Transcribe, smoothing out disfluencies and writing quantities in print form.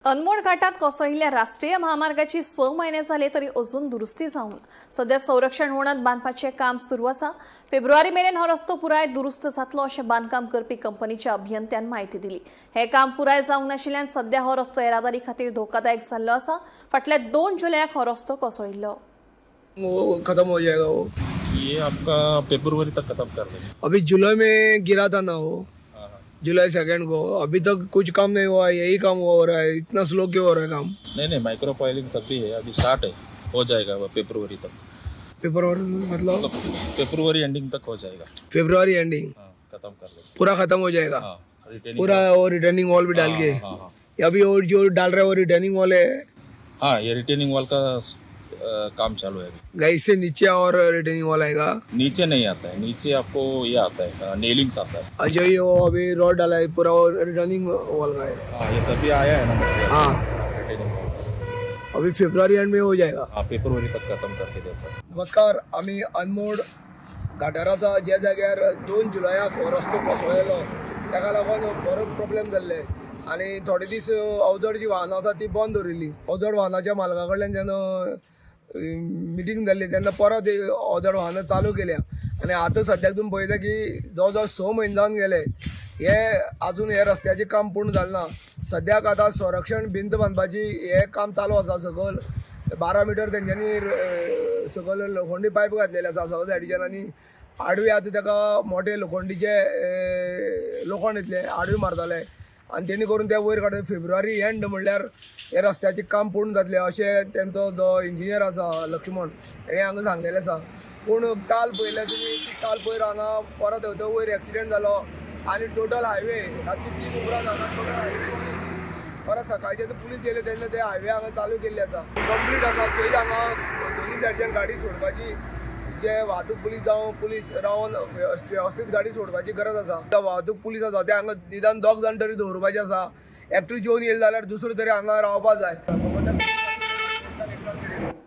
अनमोड घाटात कोसळिल्ल्या राष्ट्रीय महामार्गाची 6 महिने झाले तरी अजून दुरुस्ती जावंक ना. सध्या संरक्षण वणत बांदपाचें काम सुरू आसा. फेब्रुवारी मेरेन हो रस्तो पुराय दुरुस्त जातलो अशें बांदकाम करपी कंपनीच्या अभियंत्यान म्हायती दिली. हें काम पुराय जावंक नाशिल्ल्यान सध्या हो रस्तो येरादारी खातीर धोकादायक जाल्लो आसा. फाटल्या 2 जुलयाक हो रस्तो कोसळिल्लो. वो खत्म हो जाएगा वो। ये आपका फेब्रुवरी तक खत्म कर देंगे। अभी जुलाई में गिरा था ना वो। हाँ हाँ। जुलाई 2 को अभी तक कुछ काम नहीं हुआ, यही काम हो रहा है। इतना स्लो क्यों हो रहा है काम? नहीं नहीं, माइक्रो पाइलिंग सब भी है, अभी स्टार्ट है, हो जाएगा वो फेब्रुवरी तक। पेपर वर्क मतलब? मतलब फेब्रुवरी एंडिंग तक हो जाएगा। February ending. हाँ, खत्म कर देंगे। पूरा खत्म हो जाएगा? हाँ, रिटेनिंग। पूरा और रिटर्निंग वॉल भी डाल के? हाँ हाँ। अभी और जो डाल रहे हैं वो रिटर्निंग वॉल है? हाँ, ये रिटेनिंग वॉल का काम चालू है अभी। गाइस से नीचे और रिटर्निंग वॉल आएगा? नीचे नहीं आता है, नीचे आपको ये आता है, नेलिंग्स आता है। अच्छा, ये वो अभी रोड डाला है पूरा वो रिटर्निंग वॉल का है? हाँ, ये सभी आया है ना मटेरियल। हाँ। Retaining wall. अभी फेब्रुआरी एंड में हो जाएगा? हाँ, फेब्रुवरी तक खत्म करके देता है। नमस्कार, आमी अनमोड घाटार आसा, ज्या जाग्यार 2 जुलयाक हो रस्तो कोसळ्ळेलो ताका लागून बरोच प्रॉब्लेम जाल्ले आनी थोडे दीस अवजड जी वाहनां आसा ती बंद दवरिल्ली। अवजड वाहनाच्या मालका कडल्यान जेन्ना मिटींग जाल्ली तेन्ना परत अवजड वाहनां चालू केल्या आनी आतां सद्याक तुमी पळयता की जवळ जवळ 6 म्हयने जावन गेले, हे आजून हे रस्त्याचें काम पूर्ण जालें ना। सद्याक आतां संरक्षण भिंत बांदपाची हें काम चालू आसा। सकयल 12 मिटर तेंच्यांनी सकयल लोखंडी पायप घातलेले आसा सगळे सायडीच्यान आनी आडवी आतां ताका मोठे लोखंडीचे लोखण येतले, आडवी मारतले आनी तेणी करून ते वयर काडटा। फेब्रुवारी एंड म्हणल्यार हे रस्त्याचें काम पूर्ण जातलें अशें तेंचो जो इंजिनियर आसा लक्ष्मण हेणें हांगा सांगलेलें आसा। पूण काल पळयलें तुमी की काल पयर हांगा परत थंय वयर एक्सिडेंट जालो आनी टोटल हायवे रातचे 3 उपरांत हांगा टोटल हायवे परत सकाळचे ते पुलीस येयले तेन्ना ते हायवे हांगा चालू केल्ले आसा, कंप्लीट आसा। थंय हांगा दोनी सायडच्यान गाडी सोडपाची जे वाहतूक पुलीस जावं पुलीस रावन वेवस्थीत गाडी सोडपाची गरज आसा। आतां वाहतूक पुलीस आसा ते हांगा निदान 2 जाण तरी दवरपाचे आसा। एकटो जेवन येयले जाल्यार दुसरो तरी हांगा रावपा जाय।